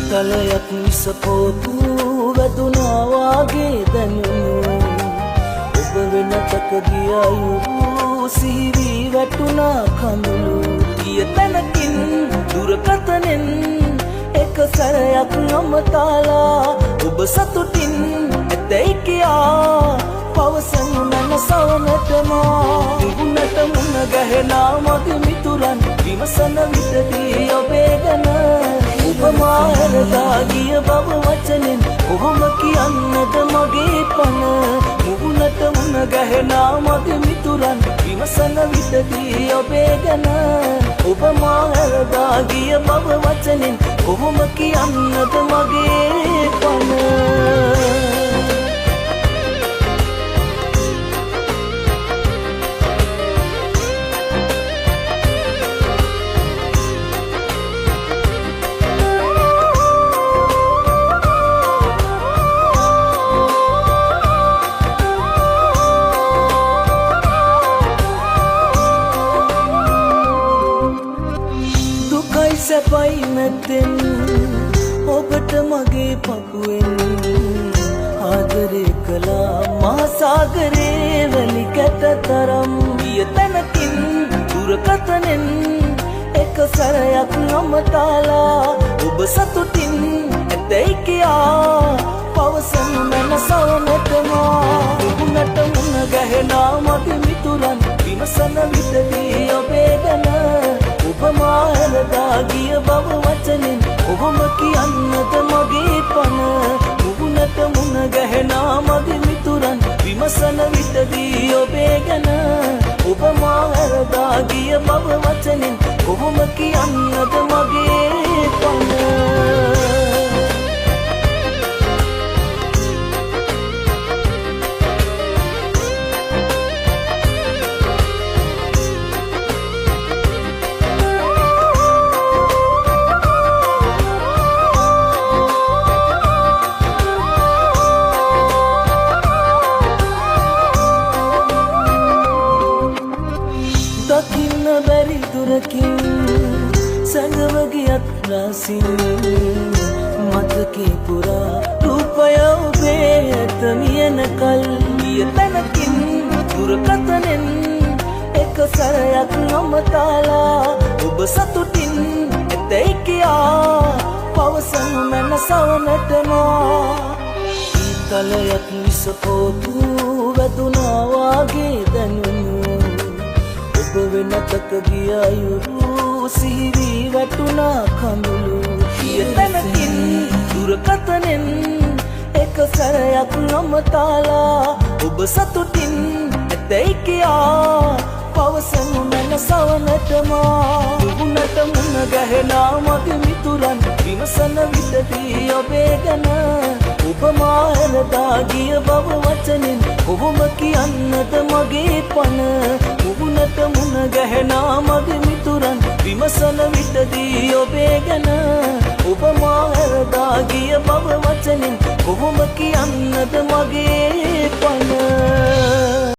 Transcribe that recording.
තලයක් විස පොතු වැදුනා වාගේ දැනුණු ඔබ වෙනතක ගිය අයුරු සිහි වී වැටුණා කඳුළු ගිය තැනකින් දුරකථනෙන් එක සැරයක් අමතාලා ඔබ සතුටින් ඇතැයි කියා පවසනු මැන සවනට මා මුහුණට මුණ ගැහෙනා මගේ මිතුරන් විමසන විටදී ඔබේ ගැන ඔබ මා හැරදා ගිය බව වචනෙන් කොහොම කියන්නද මගේ පණ මුහුණට මුණ ගැහෙනා මගේ මිතුරන් විමසන විටදී ඔබේ ගැන ඔබ මා හැරදා ගිය බව වචනෙන් කොහොම කියන්නද මගේ පණ. දුකයි සැපයි මැද්දෙන් ඔබට මගේ පපුවෙන් ආදරේ කළා මහා සාගරේ වැලි කැට තරම් ගිය තැනකින් දුරකථනෙන් එක සැරයක් අමතාලා ඔබ සතුටින් ඇතැයි කියා පවසනු මැන සවනට මා මුහුණට මුණ ගැහෙනා මගේ මිතුරන් විමසන විටදී ඔබේ ගැන ඔබ මා හැරදා ගිය බව වචනෙන් කොහොම කියන්නද මගේ පණ මුහුණට මුණ ගැහෙනා මගේ මිතුරන් විමසන විටදී ඔබේ ගැන ඔබ මා හැරදා ගිය බව වචනෙන් කොහොම කියන්නද මගේ පණ. දකින්න බැරි දුරකින් සැඟව ගියත් රාසින් මතකේ පුරා රූපය ඔබේ ඇත මියන කල් ගිය තැනකින් දුරකථනෙන් එක සැරයක් අමතාලා ඔබ සතුටින් ඇතැයි කියා පවසනු මැන සවනට මා තලයක් විස පොතු වැදුනා වාගේ දැනුණු ඔබ වෙනතක ගිය අයුරු සිහි වී වැටුණා කඳුළු ගිය තැනකින් දුරකථනෙන් එක සැරයක් අමතාලා ඔබ සතුටින් ඇතැයි කියා පවසනු මැන සවනට මා මුහුණට මුණ ගැහෙනා මගේ මිතුරන් විමසන විටදී ඔබේ ගැන ඔබ මා හැරදා ගිය බව වචනෙන් කොහොම කියන්නද මගේ පණ මුහුණට මුණ ගැහෙනා මගේ මිතුරන් විමසන විටදී ඔබේ ගැන ඔබ මා හැරදා ගිය බව වචනෙන් කොහොම කියන්නද මගේ පණ.